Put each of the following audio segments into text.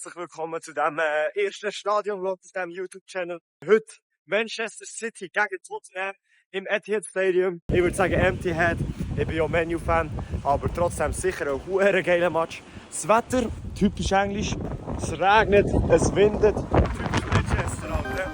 herzlich willkommen zu diesem ersten Stadion-Vlog auf diesem YouTube-Channel. Heute Manchester City gegen Tottenham im Etihad Stadium. Ich würde sagen Empty Head. Ich bin ja Man U-Fan, aber trotzdem sicher ein verdammt geiler Match. Das Wetter, typisch Englisch. Es regnet, es windet. Typisch Manchester, Alter.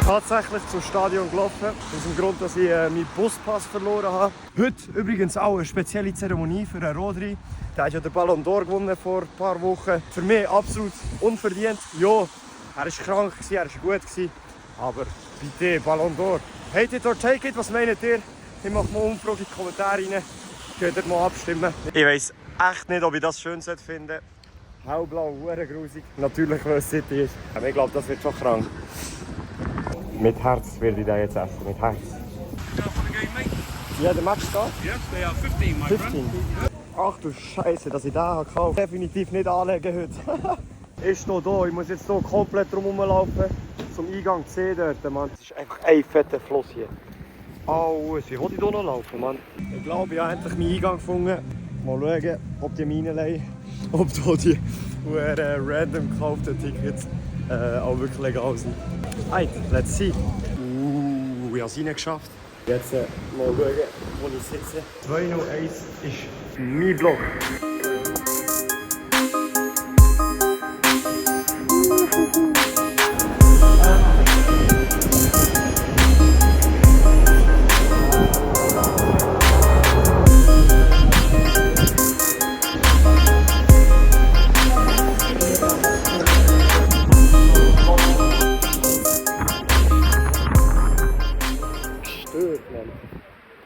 Tatsächlich zum Stadion gelaufen, aus dem Grund, dass ich meinen Buspass verloren habe. Heute übrigens auch eine spezielle Zeremonie für einen Rodri. Der hat ja den Ballon d'Or gewonnen vor ein paar Wochen. Für mich absolut unverdient. Ja, er war krank, er war gut, aber bitte, Ballon d'Or. Hate it or take it, was meint ihr? Ich mache mal Umfrage in die Kommentare rein. Könnt ihr mal abstimmen. Ich weiss echt nicht, ob ich das schön finde. Hellblau, grusig. Natürlich, weil es City ist. Aber ich glaube, das wird schon krank. Mit Herz werde ich den jetzt essen, mit Herz. Ja, der Match da? Yes, they are 15, my 15. Ach du Scheiße, dass ich den habe gekauft. Definitiv nicht anlegen heute. Ist noch da, ich muss jetzt hier komplett drum laufen. Zum Eingang C dort, Mann. Das ist einfach ein fetter Fluss hier. Alles, wie will ich hier noch laufen, Mann? Ich glaube, ich habe endlich meinen Eingang gefunden. Mal schauen, ob die meine leihen. Ob hier die random gekauften Tickets auch wirklich legal sind. Hey, let's see. Ich habe es reingeschafft. Jetzt mal schauen, wo ich sitze. 201 ist mein Block.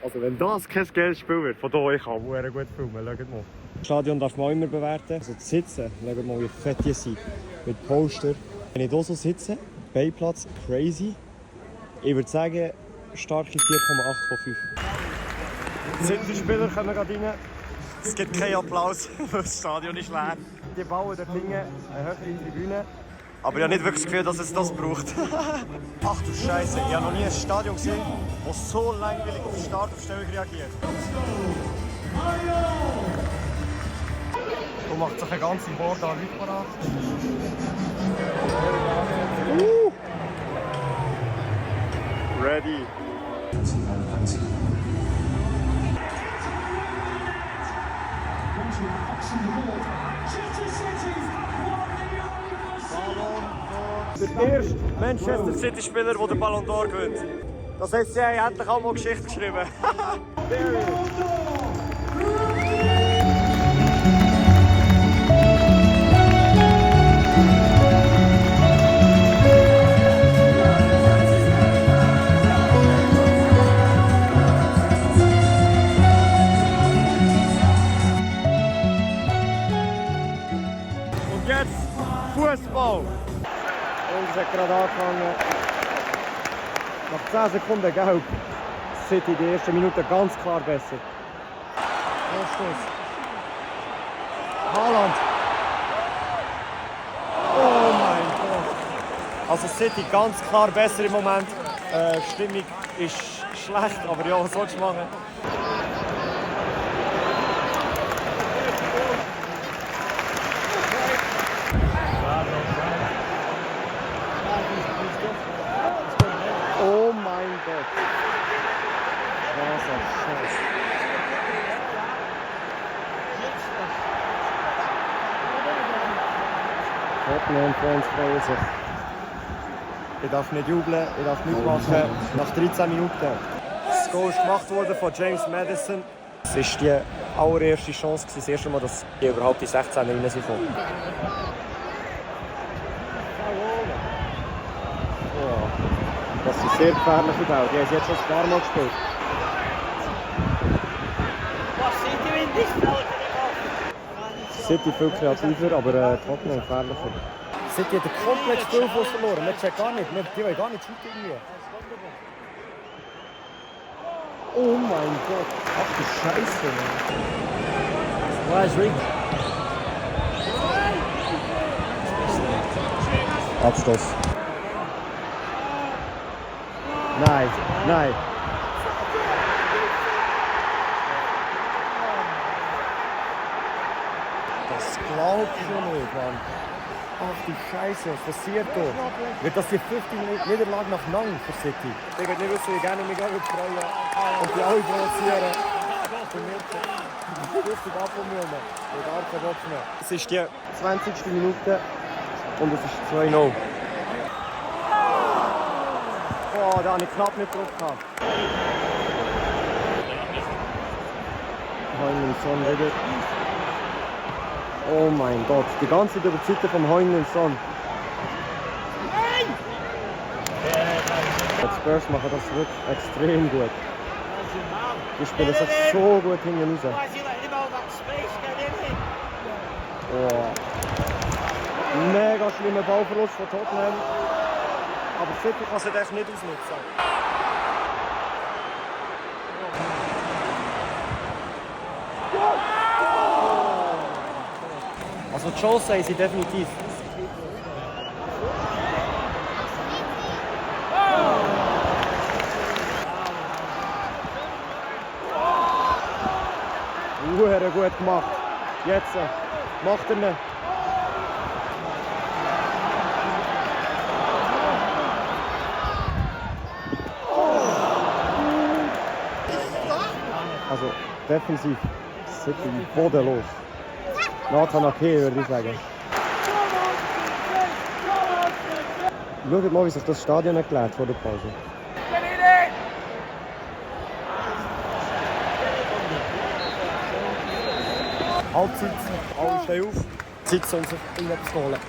Also wenn das kein geiles Spiel wird, von hier, ich kann sehr gut filmen, schaut mal. Das Stadion darf man auch immer bewerten. Also das Sitzen, schaut mal wie fett die sind. Mit Poster. Wenn ich hier so sitze, Beiplatz, crazy. Ich würde sagen, starke 4,8 von 5. City-Spieler kommen gerade rein. Es gibt keinen Applaus, weil das Stadion ist leer. Die bauen dort hinten eine höhere Tribüne. Aber ich habe nicht wirklich das Gefühl, dass es das braucht. Ach du Scheiße, ich habe noch nie ein Stadion gesehen, das so langweilig auf die Startaufstellung reagiert. Da macht sich ein ganzes Board an Leute parat. Ready. Der erste Manchester City-Spieler, der den Ballon d'Or gewinnt. Das heißt, sie haben endlich auch mal Geschichte geschrieben. Und jetzt Fußball. Es hat gerade angefangen. Nach 10 Sekunden gelb. City die ersten Minuten ganz klar besser. Anstoß. Haaland. Oh mein Gott. Also City ganz klar besser im Moment. Die Stimmung ist schlecht, aber ja, was sollst du machen? Oh mein Gott. Was ein Scheiß. Tottenham-Fans freuen sich. Ich darf nicht jubeln, ich darf nichts machen. Nach 13 Minuten. Das Goal ist gemacht worden von James Maddison. Es war die allererste Chance, das erste Mal, dass die überhaupt die 16 rein sind. Das sind sehr gefährliche Bälle. Die haben jetzt schon ein paar Mal gespielt. City viel kreativer, aber Tottenham gefährlicher. City hat einen kompletten Spielfuss verloren. Man checkt gar nicht. Die wollen gar nicht shooten irgendwie. Oh mein Gott. Ach du Scheiße, Mann. Where is Rick? Abstoß. Nein, nein. Das glaubst du nicht, Mann. Ach du Scheiße, was passiert da? Wird das die 50 Niederlage nach Nang für City? Ich will nicht wissen, wie gerne mich freuen und die alle provozieren. Für mich richtig abummeln. Ich habe keinen Bock mehr. Es ist die 20. Minute und es ist 2-0. Oh, da habe ich knapp nicht drauf gehabt. Heung-min-Son wieder. Oh mein Gott, die ganze Zeit Überzeit vom Heung-min-Son. Die Spurs machen das wirklich extrem gut. Die spielen sich so gut hinten raus. Oh. Mega schlimmer Ballverlust von Tottenham. Aber City kann es echt nicht ausnutzen. Also die Chance haben sie definitiv. Gut gemacht. Jetzt macht er ihn. Also defensiv City bodenlos. Nathan Ake würde ich sagen. Schaut mal, wie sich das Stadion erklärt vor der Pause. Halbzeit, alle stehen auf. Zeit, um sich irgendetwas zu holen.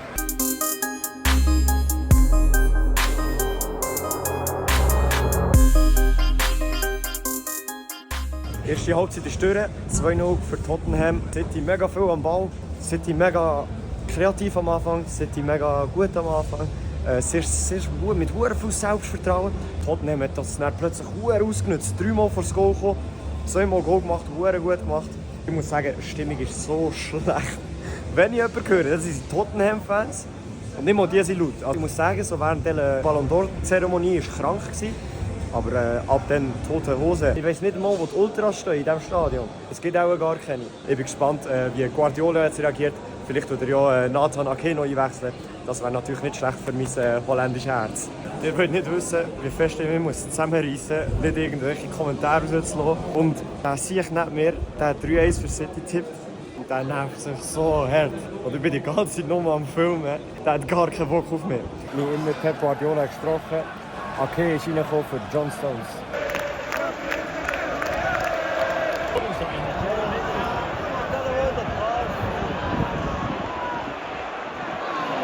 Die erste Halbzeit ist durch, 2-0 für Tottenham. City mega viel am Ball, City mega kreativ am Anfang, City mega gut am Anfang. Sehr gut, mit sehr viel Selbstvertrauen. Tottenham hat das dann plötzlich sehr ausgenutzt. 3-mal vor das Goal gekommen, 2-mal Goal gemacht, sehr gut gemacht. Ich muss sagen, die Stimmung ist so schlecht. Wenn ich jemanden höre, das sind Tottenham-Fans. Und nicht mal die sind laut. Also ich muss sagen, so während der Ballon d'Or-Zeremonie war ich krank. Aber ab dann tote Hose. Ich weiss nicht mal, wo die Ultras stehen in diesem Stadion. Es gibt auch gar keine. Ich bin gespannt, wie Guardiola jetzt reagiert. Vielleicht wird er ja Nathan Ake noch einwechseln. Das wäre natürlich nicht schlecht für mein holländisches Herz. Ihr wollt nicht wissen, wie fest ich mich zusammenreißen muss, nicht irgendwelche Kommentare rauszulassen. Und der sehe ich nicht mehr, der 3-1 für City tippt. Und der nervt sich so hart. Und ich bin die ganze Zeit nur am Filmen. Der hat gar keinen Bock auf mich. Ich habe immer Pep Guardiola gesprochen. Ake ist reingekommen für John Stones.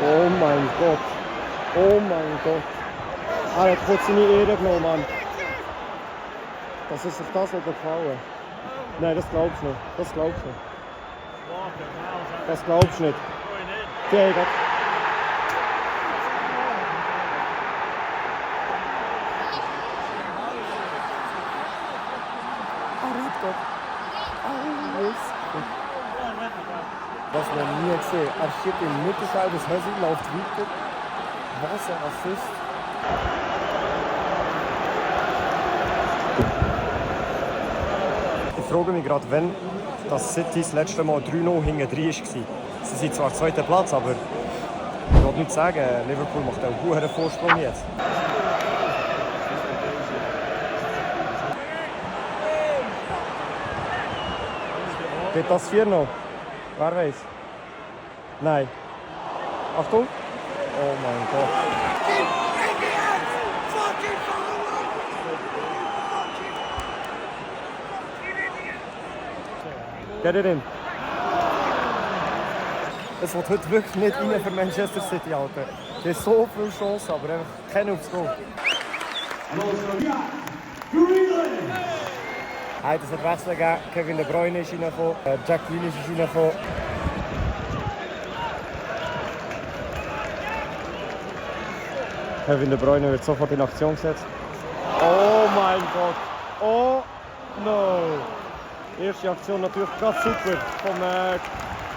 Oh mein Gott. Oh mein Gott. Er hat kurz seine Ehre genommen, Mann. Dass er sich das gefallen. Nein, das glaubst du nicht. Das glaubst du nicht. Das glaubst du nicht. Okay, Gott. Das haben wir nie gesehen. Er schiebt im Mittelfeld, das Hösel läuft weiter. Was ein Assist. Ich frage mich gerade, wenn das City das letzte Mal 3-0 hinten drin war. Sie sind zwar zweiter Platz, aber ich will nicht sagen, Liverpool macht einen hohen Vorsprung jetzt. Geht das 4 noch? Wer weiß? Nein. Achtung! Oh mein Gott. Get it in. Es wird heute wirklich nicht rein für Manchester City, Alter. Es hat so viele Chancen, aber einfach keine aufs Goal. Heute hat es Wechsel gegeben. Kevin De Bruyne ist reingekommen, Jack Grealish ist reingekommen. Kevin De Bruyne wird sofort in Aktion gesetzt. Oh mein Gott! Oh no! Erste Aktion natürlich ganz super von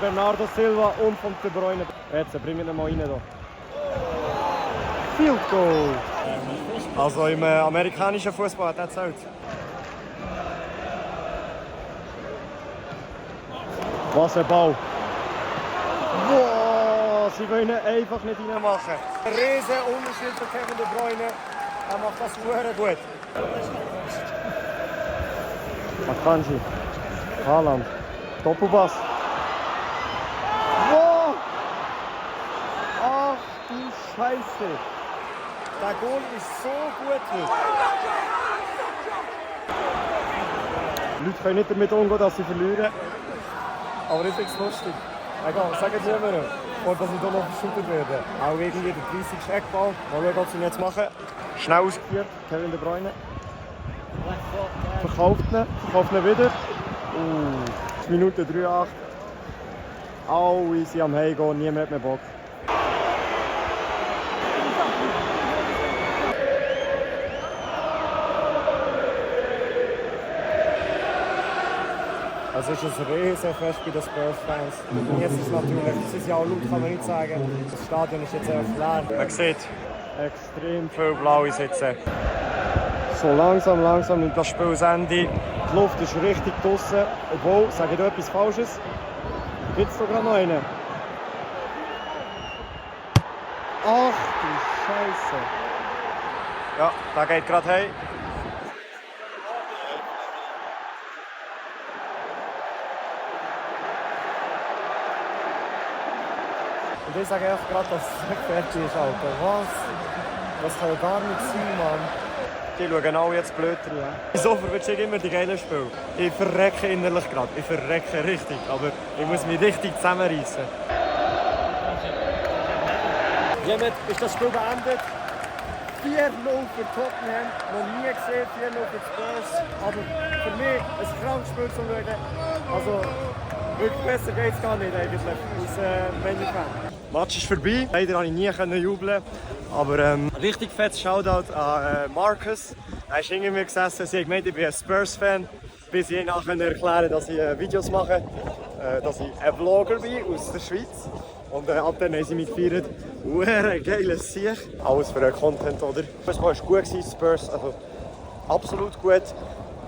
Bernardo Silva und von De Bruyne. Jetzt bringen wir ihn mal rein. Hier. Field Goal! Also im amerikanischen Fußball hat er gezählt. Was ein Ball! sie wollen ihn einfach nicht reinmachen. Ein riesen Unterschied für Kevin De Bruyne. Er macht das sehr gut. Akanji, Haaland, Doppelpass. Wow! Ach du Scheiße! Der Goal ist so gut heute. Die Leute können nicht damit umgehen, dass sie verlieren. Aber das ist jetzt lustig. Egal, sag jetzt immer, vor dass ich hier noch verschüttet werde. Auch irgendwie der 30. Eckball. Mal schauen, was sie jetzt machen. Schnell ausgeführt, Kevin De Bruyne. Verkauft ihn wieder. Minute 3,8. Alle sind am Heimgehen, niemand hat mehr Bock. Es ist ein Riesenfest bei den Spurs-Fans. Jetzt ist es natürlich, es ist ja auch laut, kann man nicht sagen. Das Stadion ist jetzt echt leer. Man sieht extrem viele Blaue sitzen. So langsam nimmt das Spiel das Ende. Die Luft ist richtig draussen. Obwohl, sage ich da etwas Falsches? Gibt es da gerade noch einen? Ach du Scheiße! Ja, der geht gerade heim. Und ich sage einfach gerade, dass es fertig ist, Alter. Was? Das kann ja gar nicht sein, Mann. Die schauen alle jetzt blöd rein. Wieso verwirrt immer die geilen Spiele? Ich verrecke innerlich gerade. Ich verrecke richtig. Aber ich muss mich richtig zusammenreißen. Hiermit ist das Spiel beendet. 4-0 für Tottenham. Noch nie gesehen, 4-0 für Spurs. Aber für mich ein krankes Spiel zu schauen. Also, wirklich besser geht es gar nicht eigentlich, als Man-U-Fan. Der Match ist vorbei. Leider konnte ich nie jubeln. Aber richtig fettes Shoutout an Marcus. Er ist hinter mir gesessen. Sie hat gemeint, ich bin ein Spurs-Fan. Bis ich ihnen erklären, dass ich Videos mache. Dass ich ein Vlogger bin aus der Schweiz. Und ab dann haben sie mich gefeiert. Ein geiles Sieg. Alles für den Content, oder? Es war gut, Spurs. Also, absolut gut.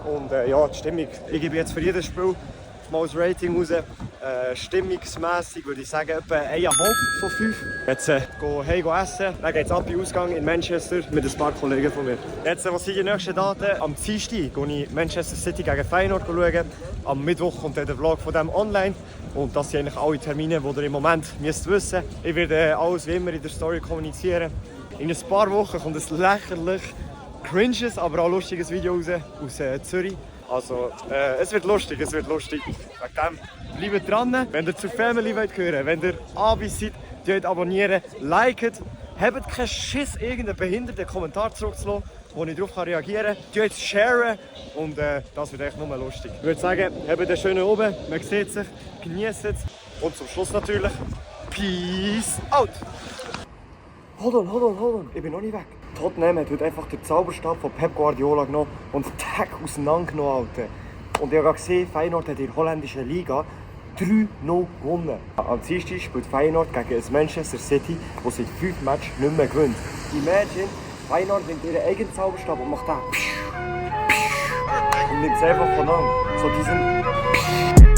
Und ja, die Stimmung. Ich gebe jetzt für jedes Spiel mal das Rating raus. Stimmungsmässig würde ich sagen, etwa 1,5 von 5. Jetzt gehen heim essen. Dann geht es ab in Ausgang in Manchester mit ein paar Kollegen von mir. Jetzt, was sind die nächsten Daten? Am Dienstag gehe ich Manchester City gegen Feyenoord schauen. Am Mittwoch kommt der Vlog von dem online. Und das sind eigentlich alle Termine, die ihr im Moment wissen müsst. Ich werde alles wie immer in der Story kommunizieren. In ein paar Wochen kommt ein lächerlich cringes, aber auch lustiges Video raus aus Zürich. Also, es wird lustig, Wegen dem bleibt dran. Wenn ihr zur Family wollt gehören, wenn ihr Abis seid, dürft abonnieren, liket. Habt keinen Schiss, irgendeinen behinderten Kommentar zurückzulassen, wo ich darauf reagieren kann. Dürft sharen und das wird echt nur lustig. Ich würde sagen, habt einen schönen Abend, man sieht sich, genießt es. Und zum Schluss natürlich, Peace out! Hold on, ich bin noch nicht weg. Tottenham hat heute einfach den Zauberstab von Pep Guardiola genommen und den Tag auseinandergenommen. Alter. Und ich habe gesehen, Feyenoord hat in der holländischen Liga 3-0 gewonnen. Am Dienstag spielt Feyenoord gegen ein Manchester City, das seit 5 Matches nicht mehr gewinnt. Imagine, Feyenoord nimmt ihren eigenen Zauberstab und macht da und nimmt es einfach von an. So diesen